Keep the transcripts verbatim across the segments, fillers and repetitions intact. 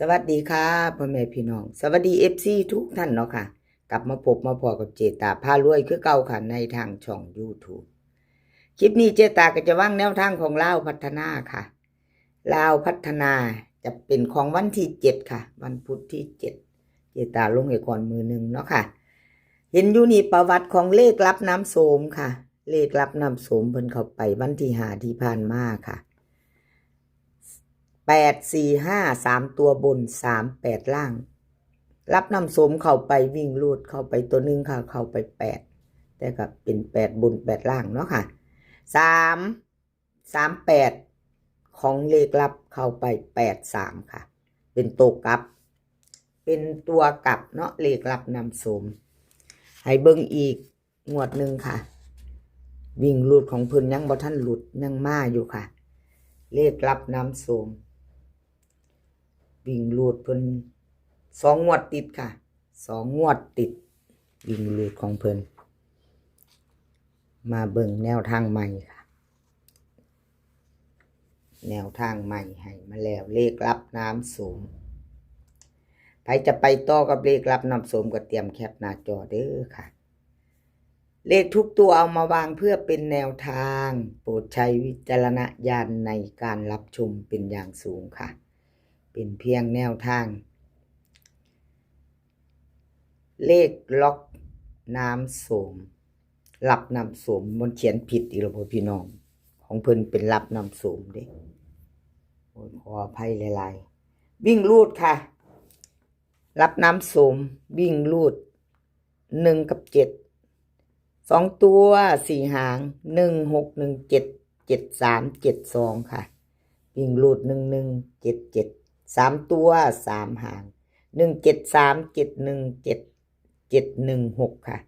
สวัสดีค่ะ พ่อแม่พี่น้อง สวัสดี เอฟซี ทุกท่านเนาะค่ะ กลับมาพบมาพ้อกับเจตาพารวยคือเก่าค่ะ ในทางช่อง YouTube คลิปนี้เจตาก็จะวางแนวทางของลาวพัฒนาค่ะ ลาวพัฒนาจะเป็นของวันที่เจ็ดค่ะ วันพุธที่เจ็ด เจตาลงให้ก่อนมื้อหนึ่งเนาะค่ะ เห็นอยู่นี่ประวัติของเลขลับน้ำโสมค่ะ เลขลับน้ำโสมเพิ่นเข้าไปวันที่ห้าที่ผ่านมาค่ะ แปดสี่ห้า สามตัวบน สามแปด ล่าง ลับน้ำโสมเข้าไปวิ่งรูดเข้าไปตัวหนึ่งค่ะ เข้าไปแปด แต่ก็เป็นแปดบนแปดล่างเนาะค่ะ สาม สามแปด ของเลขลับเข้าไป แปดสาม ค่ะ เป็นตัวกลับ เป็นตัวกลับเนาะ เลขลับน้ำโสม ให้เบิ่งอีกงวดหนึ่งค่ะ วิ่งรูดของเพิ่นยังบ่ทันหลุด ยังมาอยู่ค่ะ เลขลับน้ำโสม วิ่งรูดเพิ่นสองงวดติดค่ะ สองงวดติด วิ่งรูดของเพิ่น มาเบิ่งแนวทางใหม่ค่ะ แนวทางใหม่ให้มาแล้ว เลขลับน้ำโสม ใครจะไปต่อกับเลขลับน้ำโสมก็เตรียมแคปหน้าจอเด้อค่ะ เลขทุกตัวเอามาวางเพื่อเป็นแนวทาง โปรดใช้วิจารณญาณในการรับชมเป็นอย่างสูงค่ะ เป็นเพียงแนวทาง เลขลับน้ำโสม ลับน้ำโสม มันเขียนผิดอีกแล้วบ่พี่น้อง ของเพิ่นเป็นลับน้ำโสมเด้ โอ้ย ขออภัยหลายๆ วิ่งรูดค่ะ ลับน้ำโสม วิ่งรูด หนึ่งกับเจ็ด สองตัวสี่หาง หนึ่งหก หนึ่งเจ็ด เจ็ดสาม เจ็ดสอง ค่ะ วิ่งรูด หนึ่งหนึ่ง เจ็ดเจ็ด สามตัวสามหาง หนึ่งเจ็ดสาม เจ็ดหนึ่งเจ็ด เจ็ดหนึ่งหก ค่ะ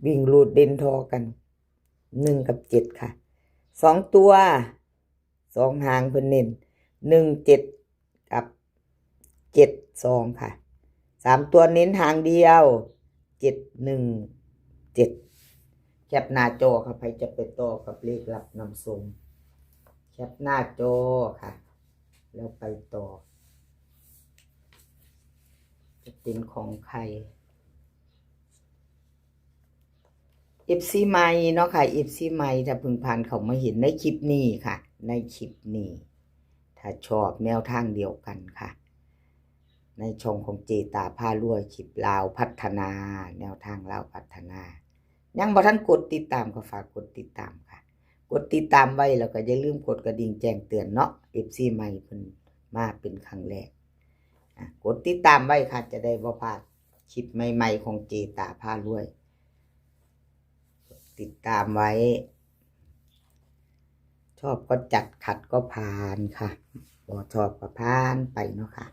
วิ่งรูดเด่นทอกัน หนึ่งกับเจ็ด ค่ะ สองตัว สองหางเพิ่นเน้น หนึ่งเจ็ด กับ เจ็ดสอง ค่ะ สามตัวเน้นหางเดียว เจ็ดหนึ่งเจ็ด แคปหน้าจอค่ะ ใครจะไปต่อกับเลขลับน้ำโสม แคปหน้าจอค่ะ แล้วไปต่อ จะเป็นของใคร เอฟซี ใหม่เนาะค่ะ เอฟซี ใหม่ ถ้าเพิ่งผ่านเข้ามาเห็นในคลิปนี้ค่ะ ในคลิปนี้ ถ้าชอบแนวทางเดียวกันค่ะ ในช่องของเจตาพารวย คลิปลาวพัฒนา แนวทางลาวพัฒนา ยังบ่ทันกดติดตามก็ฝากกดติดตามค่ะ กดติดตามไว้แล้วก็อย่าลืมกดกระดิ่งแจ้งเตือนเนาะ เอฟซี ใหม่เพิ่นมาเป็นครั้งแรก อ่ะ กดติดตามไว้ค่ะ จะได้บ่พลาดคลิปใหม่ๆของเจตาพารวย ติดตามไว้ ชอบก็จัด ขัดก็ผ่านค่ะ บ่ชอบก็ผ่านไปเนาะค่ะ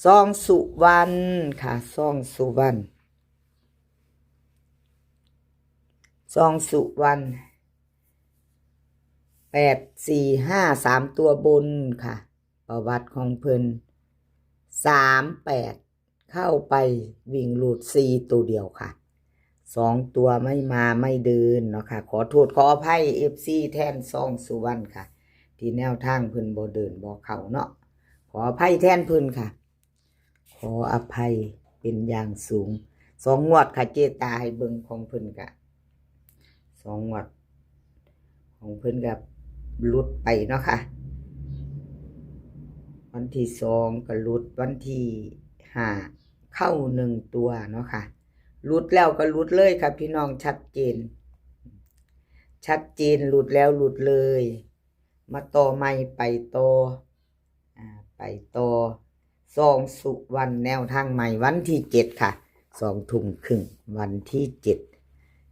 ซองสุวรรณค่ะ ซองสุวรรณ ซองสุวรรณ แปดสี่ห้า สามตัวบนค่ะ ประวัติของเพิ่น สามแปด เข้าไปวิ่งรูดสี่ตัวเดียวค่ะ สองตัวไม่มาไม่เดินเนาะค่ะ ขอโทษขออภัย เอฟซี แทนซองสุวรรณค่ะ ที่แนวทางเพิ่นบ่เดินบ่เข้าเนาะ ขออภัยแทนเพิ่นค่ะ ขออภัยเป็นอย่างสูง สองงวดค่ะ เจตาให้เบิ่งของเพิ่นกะ สองงวด ของเพิ่นกะหลุดไปเนาะค่ะ วันที่สองก็หลุด วันที่ห้าเข้าหนึ่งตัวเนาะค่ะ หลุดแล้วก็หลุดเลยค่ะพี่น้อง ชัดเจน ชัดเจน หลุดแล้วหลุดเลย มาต่อใหม่ ไปต่อ อ่า ไปต่อ ซองสุวรรณแนวทางใหม่วันที่เจ็ดค่ะ สองทุ่มครึ่ง วันที่เจ็ด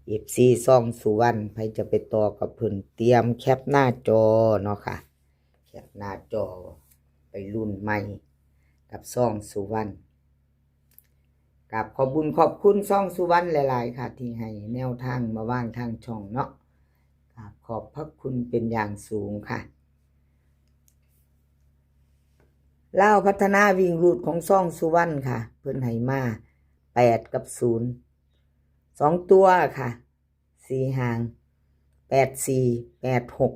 เอฟซี ซองสุวรรณ ใครจะไปต่อกับเพิ่นเตรียมแคปหน้าจอเนาะค่ะ แคปหน้าจอ ไปรุ่นใหม่กับซองสุวรรณ กราบขอบบุญขอบคุณซองสุวรรณหลายๆค่ะ ที่ให้แนวทางมาวางทางช่องเนาะ กราบขอบพระคุณเป็นอย่างสูงค่ะ ลาวพัฒนาวิ่งรูดของซองสุวรรณค่ะ เพิ่นให้มา แปด กับ ศูนย์ สองตัวค่ะ สี่หาง แปดสี่ แปดหก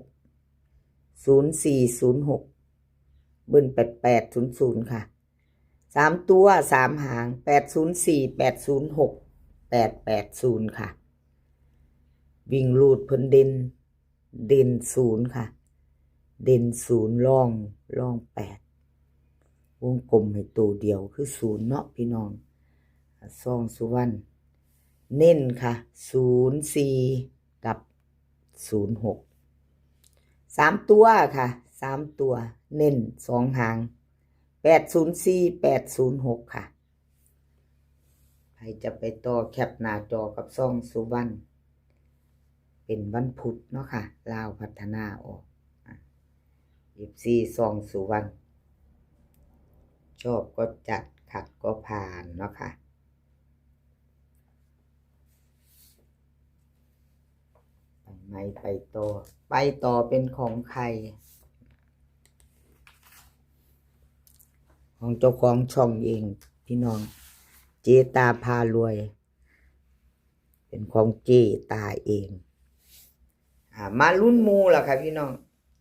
ศูนย์สี่ ศูนย์หก เบิ้ลแปดแปดศูนย์ศูนย์ค่ะ สามตัวสามหาง แปดศูนย์สี่ แปดศูนย์หก แปดแปดศูนย์ค่ะ วิ่งรูดเพิ่นเด่น เด่นศูนย์ค่ะ เด่นศูนย์ รอง รองแปด วงกลมให้ตัวเดียวคือศูนย์เนาะพี่น้อง ซองสุวรรณ เน้นค่ะ ศูนย์สี่ กับ ศูนย์หก สามตัวค่ะ สามตัว เน้นสองหาง แปดศูนย์สี่ แปดศูนย์หก ค่ะ ใครจะไปต่อแคปหน้าจอกับซองสุวรรณ เป็นวันพุธเนาะค่ะ ลาวพัฒนาออก อ่ะ เอฟซี ซองสุวรรณ ชอบก็จัด ขัดก็ผ่านเนาะค่ะ ไปไหม ไปต่อ ไปต่อเป็นของใคร ของเจ้าของช่องเอง พี่น้อง เจตาพารวย เป็นของเจตาเอง อ่า มาลุ้นหมู่ล่ะค่ะพี่น้อง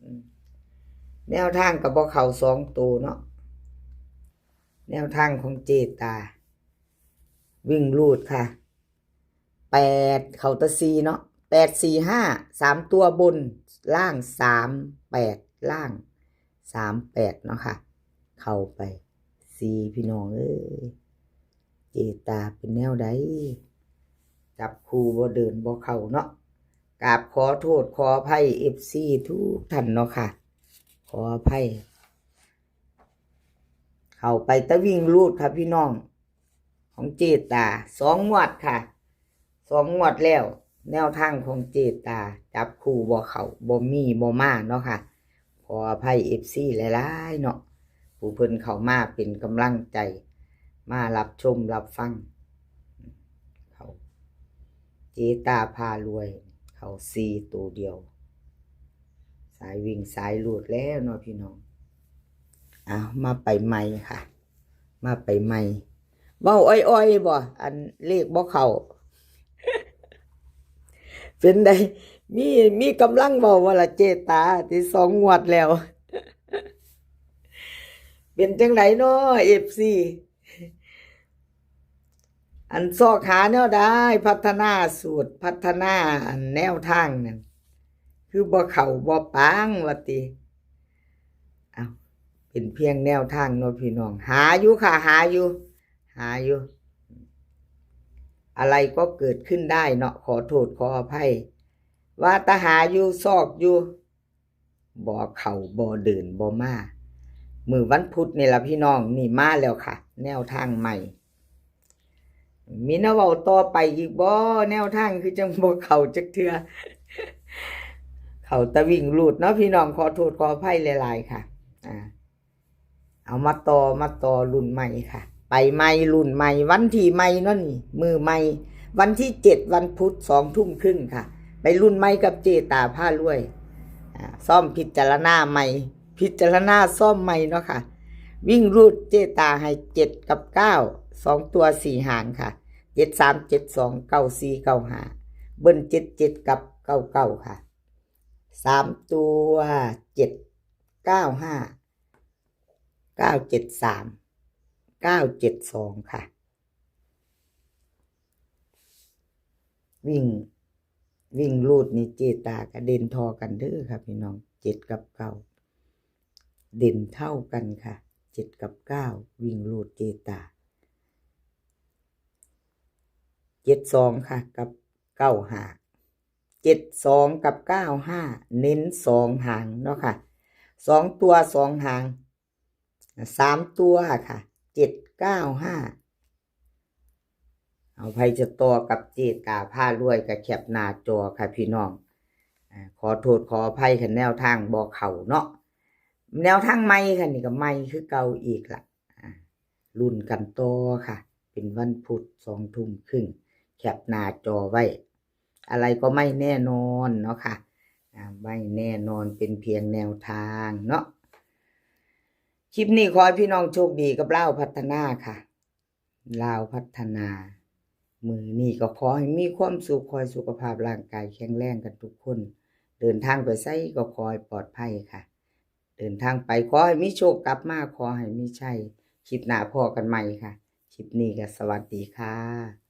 อืม แนวทางกับบ่เข้าสองตัวเนาะ แนวทางของเจตา วิ่งรูดค่ะ แปด เข้าแตะสี่เนาะ แปดสี่ห้า สามตัวบน ล่าง สามแปด ล่าง สามแปด เนาะค่ะ เข้าไป สี่ พี่น้องเอ้ย เจตาเป็นแนวใด จับคู่บ่เดินบ่เข้าเนาะ กราบขอโทษขออภัย เอฟซี ทุกท่านเนาะค่ะ ขออภัย เข้าไปแตะวิ่งรูดค่ะพี่น้อง ของเจตา สองงวดค่ะ สองงวดแล้ว แนวทางของเจตา จับคู่บ่เข้า บ่มีบ่มาเนาะค่ะ ขออภัย เอฟซี หลายๆเนาะ ผู้เพิ่นเข้ามาเป็นกำลังใจ มารับชมรับฟัง เขา เจตาพารวย เขาสี่ตัวเดียว สายวิ่งสายรูดแล้วเนาะพี่น้อง เอามาไปใหม่ค่ะ มาไปใหม่ เว้าอ่อยๆบ่ อันเลขบ่เข้า เป็นใด มี มีกำลังเว้าว่าล่ะเจตา ที่สองงวดแล้ว เป็นจังไดเนาะ เอฟซี อันซอกหาแนวใด พัฒนาสูตร พัฒนาอันแนวทางนั่น คือบ่เข้าบ่ปังว่าติ เอ้า เป็นเพียงแนวทางเนาะพี่น้อง หาอยู่ค่ะ หาอยู่ หาอยู่ อะไรก็เกิดขึ้นได้เนาะ ขอโทษขออภัย ว่าแต่หาอยู่ ซอกอยู่ บ่เข้าบ่เดินบ่มา มื้อวันพุธนี่ล่ะพี่น้อง นี่มาแล้วค่ะ แนวทางใหม่ มีแนวเว้าต่อไปอีกบ่ แนวทางคือจังบ่เข้าจักเทื่อ เข้าแต่วิ่งรูดเนาะพี่น้อง ขอโทษขออภัยหลายๆค่ะ อ่า เอามาต่อ มาต่อรุ่นใหม่ค่ะ ไปใหม่รุ่นใหม่ วันที่ใหม่เนาะนี่ มื้อใหม่ วันที่เจ็ด วันพุธ สองทุ่มครึ่งค่ะ ไปรุ่นใหม่กับเจตาพารวย อ่า ซ่อมพิจารณาใหม่ พิจารณาซ่อมใหม่เนาะค่ะ วิ่งรูดเจตาให้เจ็ดกับเก้า สองตัวสี่หางค่ะ เจ็ดสาม เจ็ดสอง เก้าสี่ เก้าห้า เบิ้ล เจ็ดเจ็ด กับ เก้าเก้า ค่ะ สามตัว เจ็ดเก้าห้า เก้าเจ็ดสาม เก้าเจ็ดสอง ค่ะ วิ่ง วิ่งรูดนี่เจตาก็เด่นท่อกันเด้อค่ะพี่น้อง เจ็ดกับเก้า เด่นเท่ากันค่ะ เจ็ดกับเก้า วิ่งรูดเจตา เจ็ดสอง ค่ะ กับ เก้าห้า เจ็ดสอง กับ เก้าห้า เน้นสองหางเนาะค่ะ สองตัวสองหาง สามตัวค่ะ เจ็ดเก้าห้า เอา ไผจะต่อกับเจตาพารวยก็แคปหน้าจอค่ะพี่น้อง อ่า ขอโทษขออภัยคันแนวทางบ่เข้าเนาะ แนวทางใหม่ค่ะ นี่ก็ใหม่คือเก่าอีกล่ะ อ่า ลุ้นกันต่อค่ะ เป็นวันพุธ สองทุ่มครึ่ง แคปหน้าจอไว้ อะไรก็ไม่แน่นอนเนาะค่ะ อ่า ไม่แน่นอน เป็นเพียงแนวทางเนาะ คลิปนี้ขอให้พี่น้องโชคดีกับลาวพัฒนาค่ะ ลาวพัฒนา มื้อนี้ก็ขอให้มีความสุข ขอให้สุขภาพร่างกายแข็งแรงกันทุกคน เดินทางไปไสก็ขอให้ปลอดภัยค่ะ เดินทางไป ขอให้มีโชค กลับมาขอให้มีชัย คลิปหน้าพ้อกันใหม่ค่ะ คลิปนี้ก็สวัสดีค่ะ